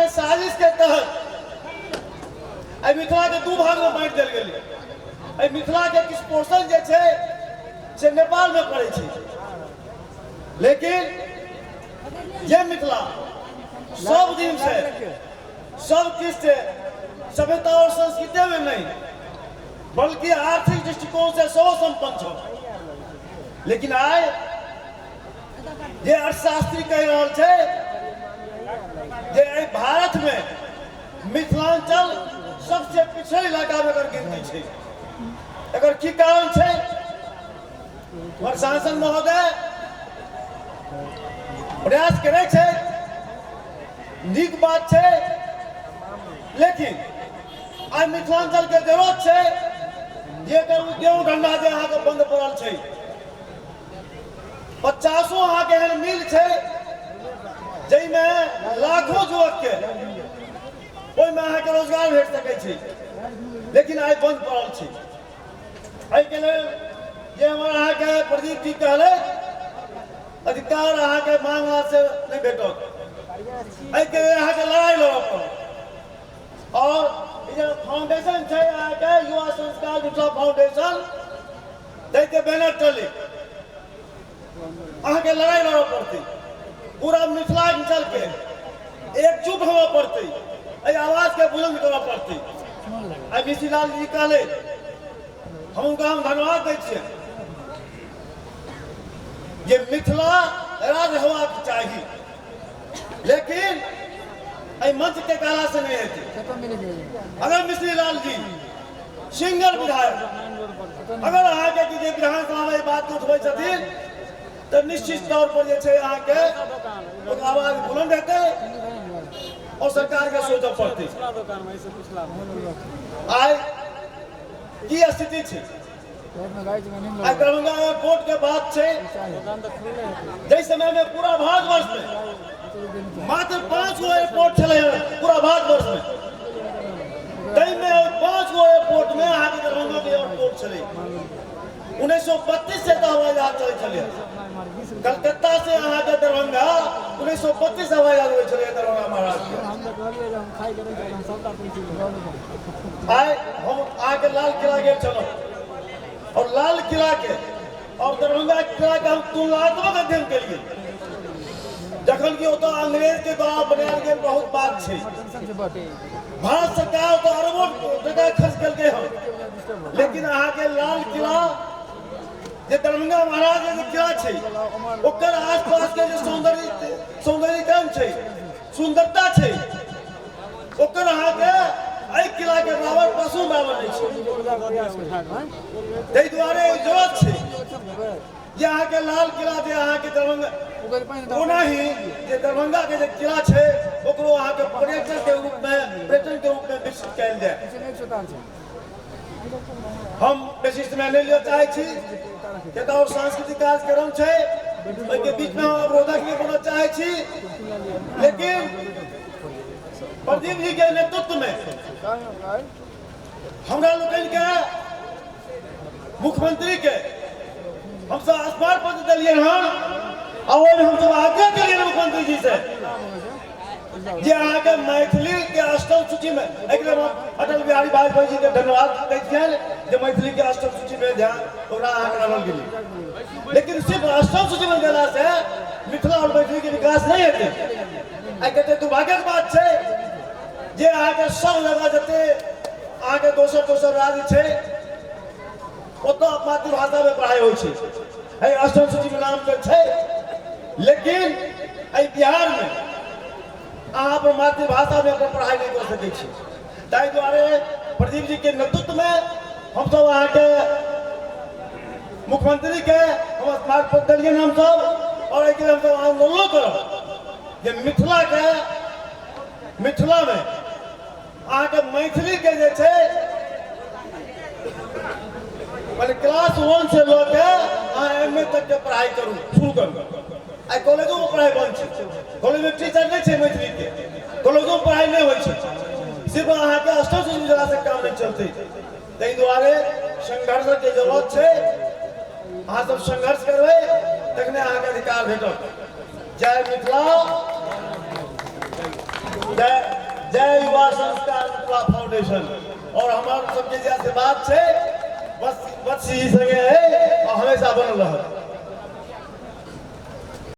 के साजिश के तहत एहि मिथिला के दू भाग में बांटि देल गेलै। एहि मिथिला के किछु पोर्शन जे छै से नेपाल में पड़ै छै, लेकिन जे मिथिला सब दिन से सब किछु से सभ्यता और संस्कृति में नहीं बल्कि आर्थिक दृष्टिकोण से सेहो संपन्न छल, लेकिन आइ जे अर्थशास्त्री कहि रहल छै जे एहि भारत में मिथिलांचल सबसे पिछड़ल इलाका में एकर गिनती छै, एकर की कारण छै? हमर सांसद महोदय प्रयास करै छै, नीक बात छै, लेकिन आइ मिथिलांचल के जरूरत छै जे एकर उद्योग धंधा जे अहाँके बंद पड़ल छै, 50 अहाँके एहन मिल छै जाहिमे लाखों युवक के ओहिमे अहाँके रोजगार भेट सकै छै, लेकिन आइ बंद पड़ल छै। एहिके लेल जे हमर अहाँके प्रदीप जी कहले अधिकार अहाँके मांगला से नहि भेटत, एहिके लेल अहाँके लड़ाई लड़ऽ पड़त। और ई जे फाउंडेशन छै अहाँके युवा संस्कार मिथिला फाउंडेशन, ताहिके बैनर तले अहाँके लड़ाई लड़ऽ पड़तै, पूरा मिथिलांचल के एकजुट होबऽ पड़तै, एहि आवाज के बुलंद करऽ पड़तै। आइ मिश्रीलाल जी कहले, हम हुनका हम धन्यवाद दै छियै जे मिथिला राज्य होबाक चाही, लेकिन एहि मंच के कहला से नहीं हेतै। अगर मिश्रीलाल जी सिंगल विधायक अगर अहाँके की जे विधानसभा में बात उठबै छथिन तऽ निश्चित तौर पर जे छै अहाँके ओकर आवाज बुलंद हेतै और सरकार के सोचऽ पड़तै। आइ की स्थिति छै? आइ दरभंगा एयरपोर्ट के बात छै, जाहि समय में पूरा भारतवर्ष में मात्र 5 गो एयरपोर्ट छलै पूरा भारतवर्ष में, ताहिमे 5 गो एयरपोर्ट में अहाँके दरभंगा के एयरपोर्ट छलै। 1932 से तऽ हवाई जहाज चलै छलै, कलकत्ता से अहाँके दरभंगा 1932 हवाई जहाज होइ छलै दरभंगा महाराज के। आइ हम अहाँके लाल किला गेल छलहुँ और लाल किला के और दरभंगा किला के हम तुलनात्मक अध्ययन केलिए, जखन कि ओतऽ अंग्रेज के द्वारा बनायल गेल बहुत बात छै। भारत सरकार ओतऽ अरबों टका खर्च केलकै हन, लेकिन अहाँके लाल किला जे दरभंगा महाराज के जे किला छै ओकर आसपास के जे सौंदर्यीकरण छै, सुंदरता छै, ओकर अहाँके एहि किला के बराबर पशु बराबर नहि छै। ताहि दुआरे जरूरत छै जे अहाँके लाल किला जे अहाँके दरभंगा, ओना ही जे दरभंगा के जे किला छै ओकरो अहाँके पर्यटन के रूप में, पर्यटन के रूप में विकसित कयल जाय। हम बेसी समय नहि लिअ चाहै छी, किया तऽ और सांस्कृतिक कार्यक्रम छै, ओहिके बीच में हम अवरोधक नहि बनऽ चाहै छी, लेकिन प्रदीप जी के नेतृत्व में हमरा लोकनि के मुख्यमंत्री के हमसब स्मारक पत्र देलियै हन, आ ओहिमे हमसब आग्रह केलियै मुख्यमंत्री जी से जे अहाँके मैथिली के अष्टम सूची में, एहि लेल हम अटल बिहारी वाजपेयी जी के धन्यवाद दै छियनि जे मैथिली के अष्टम सूची में ध्यान ओकरा अहाँके आनल गेलै, लेकिन सिर्फ अष्टम सूची में देला से मिथिला और मैथिली के विकास नहीं हेतै। आइ कते दुर्भाग्यक बात छै जे अहाँके सब जगह जते अहाँके दोसर दोसर राज्य छै ओतऽ मातृभाषा में पढ़ाई होइ छै, एहि अष्टम सूची में नाम तऽ छै, लेकिन एहि बिहार में अहाँ अपन मातृभाषा में अपन पढ़ाई नहीं कऽ सकै छी। ताहि दुआरे प्रदीप जी के नेतृत्व में हमसब अहाँके मुख्यमंत्री के हम स्मारक पत्र देलियनि हमसब, और एहिके लेल हमसब आंदोलनो करब जे मिथिला के, मिथिला में अहाँके मैथिली के जे छै माने क्लास 1 से लऽ के अहाँ एम ए तक के पढ़ाई करू, शुरू करू। आइ कॉलेजो में पढ़ाई बंद छै, कॉलेज में टीचर नहीं छै मैथिली के, कॉलेजो में पढ़ाई नहीं होइ छै, सिर्फ अहाँके अष्टम सूची देला से काम नहीं चलतै। ताहि दुआरे संघर्ष के जरूरत छै, अहाँ सब संघर्ष करबै तखने अहाँके अधिकार भेटत। जय मिथिला। जय जय युवा संस्कार मिथिला फाउंडेशन। और हमार सबके जे आशीर्वाद छै बस बस जी संगे है और हमेशा बनल रहत।